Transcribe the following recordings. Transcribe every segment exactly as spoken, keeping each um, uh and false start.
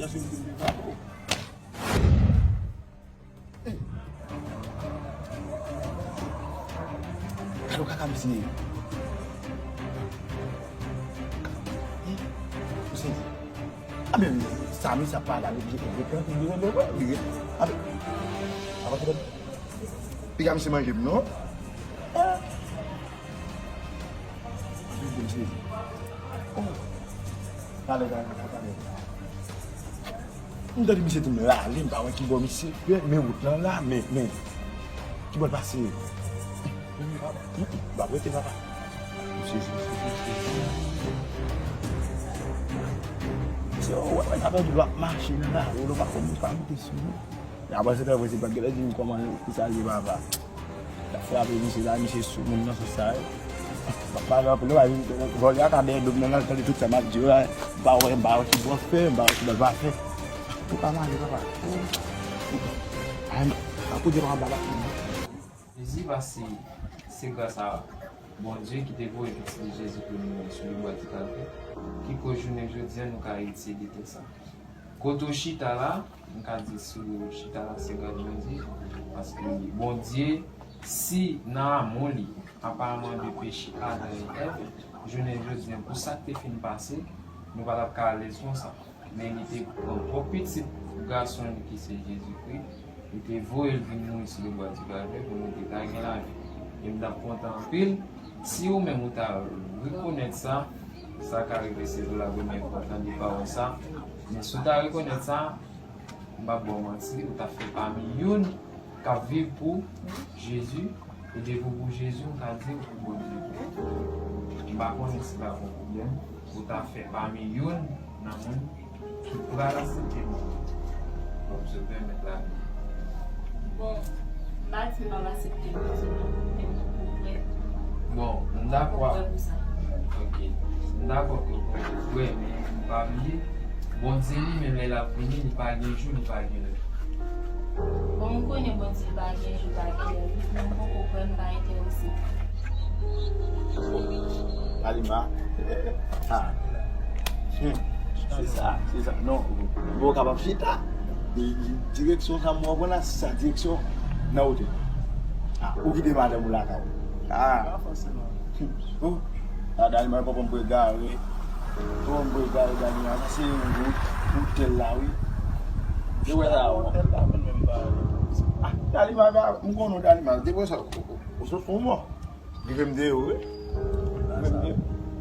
Gade kaka misye ye. Misye di, a men, sa misye ap pale avèk Jezi, li gen, li gen, li gen, a men, apa se piga misye manje m non. Misye di, oh, talè, talè, talè. M tande misye di m rale, m pa wè ki bò misye fè, men wout lan la, men, men. Ki bò l pase? M ap rete, papa. Misye, misye, misye, misye. Misye, oh, wè, wè, sa fè di l ap mache nan lari, ou pa konn pa moute sou li. Apre se trè vre, se pa genlè di m kòman pou salye papa. L ap frape misye la, misye sou moun nan sou sa. Papa la, pou nou, vòlè a ka dèyè do m nan, l al tande tout sa m ap di yo la. M pa wè, m pa wè ki bò fè, m pa wè ki bò pa fè. Ou ka manje, papa. Ay, pa koute papa baba. Jezi, paske se gras a Bondye ki te voye pitit li Jezi pou nou sou lebwa di Kalvè, ki koz jounen jodi a nou ka eritye de tè sa. Kote w chita la, m ka di sou chita la se gras Bondye, paske Bondye, si nan amou li, apa mande peche Adan e Èv, jounen jodi a, pou sa k te fin pase, nou pa t ap ka alèz konsa. Men li te pran pwòp pitit gason li ki se Jezikri, li te voye l vin mouri sou lebwa di Kalvè pou nou te ka gen lavi. E m t ap kontan anpil si ou menm ou ta rekonèt sa, sa ka rive se pou lapremyè fwa w tande pawòl sa. Men si w ta rekonèt sa, m p ap ba w manti, ou t ap fè pami youn k ap viv pou Jezi, e depi w pou Jezi, m ka di w pou Bondye tou. M pa konnen si pa gon pwoblèm, ou ta fè pami youn nan moun ki pral aksepte Bondye. Donk, se pèmèt lavi. Bon, m pa di m p ap aksepte Bondye non, men m poko prè. Bon, m dakò. M poko prè pou sa. Ok. M dakò ke w poko prè, men pa bliye, Bondye li menm lè l ap vini, li pa gen jou, li pa gen lè. Bon, m konnen Bondye pa gen jou, pa gen lè, wi, men m poko kwè, m pa enterese. Alima. Ah. Hmm. Se sa, se sa. Non, bon, w kapab chita. E, e, direksyon sa m wè w pran la, se sa direksyon nan otèl. Ah, ou kite madanm ou lakay ou. Ah. Pa fòseman. Hmm. Oh. Ah, Dalima, konprann pou egare. Konprann pou egare, Dalima. Sa se wout, otèl la, wi. Se wè sa, wi. Otèl la, mwen menm pa. Ah, Dalima, m konnen w, Dalima. Depi sa, ou, ou, ou sot fon mò. Li fè m deyò, wi. Li fè m deyò.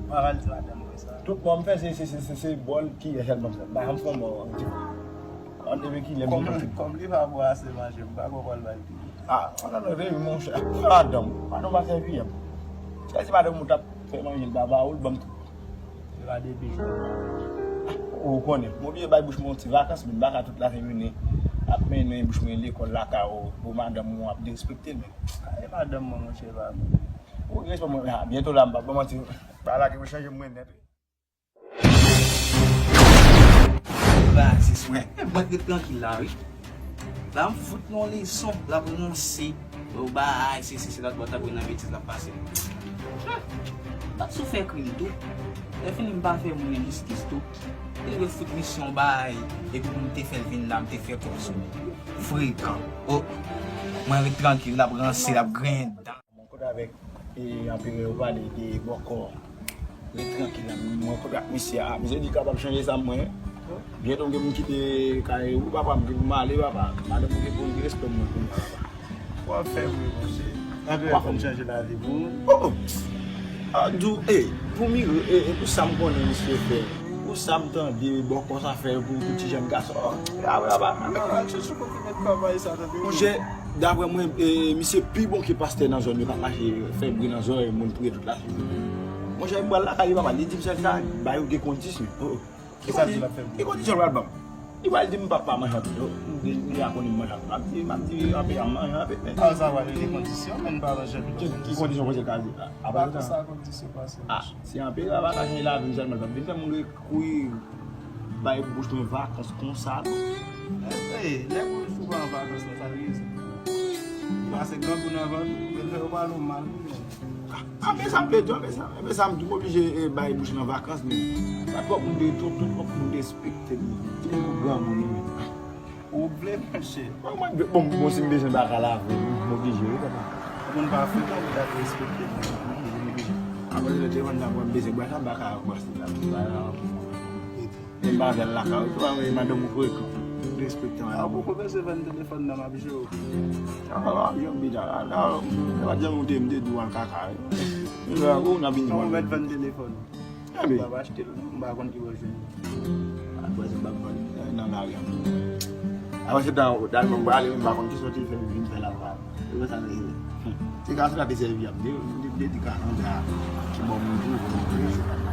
Mwen pa di madanm mwen sa. Tout mò m fè, se, se, se, se, se bòl ki sèlman m fè. M pa janm fè mò an ti. An depi kilè m kòm, kòm li pa brase manje, m pa kwè w pral ba l peye. Ah, oh non, non, veye, monchè. Madanm, madanm pa sèvi an. Kèsi madanm ou t ap fè manje, l pa ba ou, l ban m tou. Se pa depi jou. Ou konnen, m oblije bay bouch mwen yon ti vakans, men m pa ka tout lavi mennen, ap mennen bouch mwen lekòl lakay ou, pou madanm ou ap derespekte l, men. Ah, e madanm mwen, monchè, pa mwen. Ou respè mwen, ah, byento la, m p ap ba w manti, pa lage mwen chanje mwen nèt, wi. Ba, se swen. Mwen ret trankil la, wi. La, m fout nou yon leson, l ap ranse. Yo bay, se, se, se, lòt bò, t ap nan betiz, l ap pase. Hmm. L ap sou fè krim tou. Lè fini, m pa fè moun enjistis tou. Li dwe fout misyon bay, epi pou m te fè l vin la, m te fè kòb sou li. Frekan. Oh, mwen ret trankil, l ap ranse, l ap griyen dan. Mwen kote avèk, e, anperè yo pale de bòkò. Ret trankil la, mwen kote ak misye a. Misye di kapab chanje zam mwen. Byento m gen pou m kite kay ou, papa, m gen pou m ale, papa. Madanm ou gen pou l respè mwen kounye a, papa. W ap fè vre, monchè. Anperè konn chanje lavi pou ou. Oh, oh. A, di w, e, pou mire, e, e, pou sa m konnen misye fè. Pou sa m tande bòkò sa fè pou, pou ti jèn gason. Oh, a, a, a, a. Monchè, daprè mwen, e, misye pi bon ke pastè nan zòn yo k ap mache fè bri nan zòrèy moun priye tout lavi. Monchè, m pral lakay li, papa, li di m sèl sa, ba yo gen kondisyon. Oh, oh. Ki sa l di l ap fè m? Ki kondisyon l pral ban m? Li pral di m papa manje anpil. Oh, m di, m di a konnen m manje anpil. M ap di, m ap di anpil, m manje anpil, men. A, sa pral gen kondisyon, men m pa manje anpil. Ki, ki kondisyon kote l ka di? Apre sa, kondisyon pase. Ah, se anpil, papa ka chanje lavi m sèlman. L p ap vin fè moun kouri bay bouch mwen vakans konsa, non. Ey, nèg ou sou pa an vakans la, sa l ye sa? Li pase grangou nan vant ou, men l fè yo pale w mal, wi, men. A, men sa m vle di w, men sa, men sa m di w, m oblije, e, bay bouch nan vakans, men pa twòp moun de, tout, tout twòp moun respekte m. Tout moun granmoun, wi. Ou vle, monchè? Bon, mwen, bon, bon, si m bezwen baka lave, m oblije, wi, papa. Moun pa frekan, ou ta respekte m. Apre, lè te vann nan mwen, m bezwen baka, m baka bòs li la. E m pa avè l lakay ou, tou, a, madanm ou frekan. Respekte m. A, ou poko bezwen vann telefòn nan, m ap jere w. A, m ap jere w pita. A, a, m pa t janm ou te, m te di w al kaka, wi. M di w, ou nan vin vann. Ou mèt vann telefòn. Epi? M pa achte l, non. M pa konn ki bò jwenn li. A, bò, se m p ap vann li nan lari a. Apre se tan, dan mwen prale, m pa konn ki sòti l fè, m vin fè l ap pale. Se konsa m ye. Se ka sa te sèvi ap de, de, de, de ka konn sa. Ki bò moun tou, moun tou.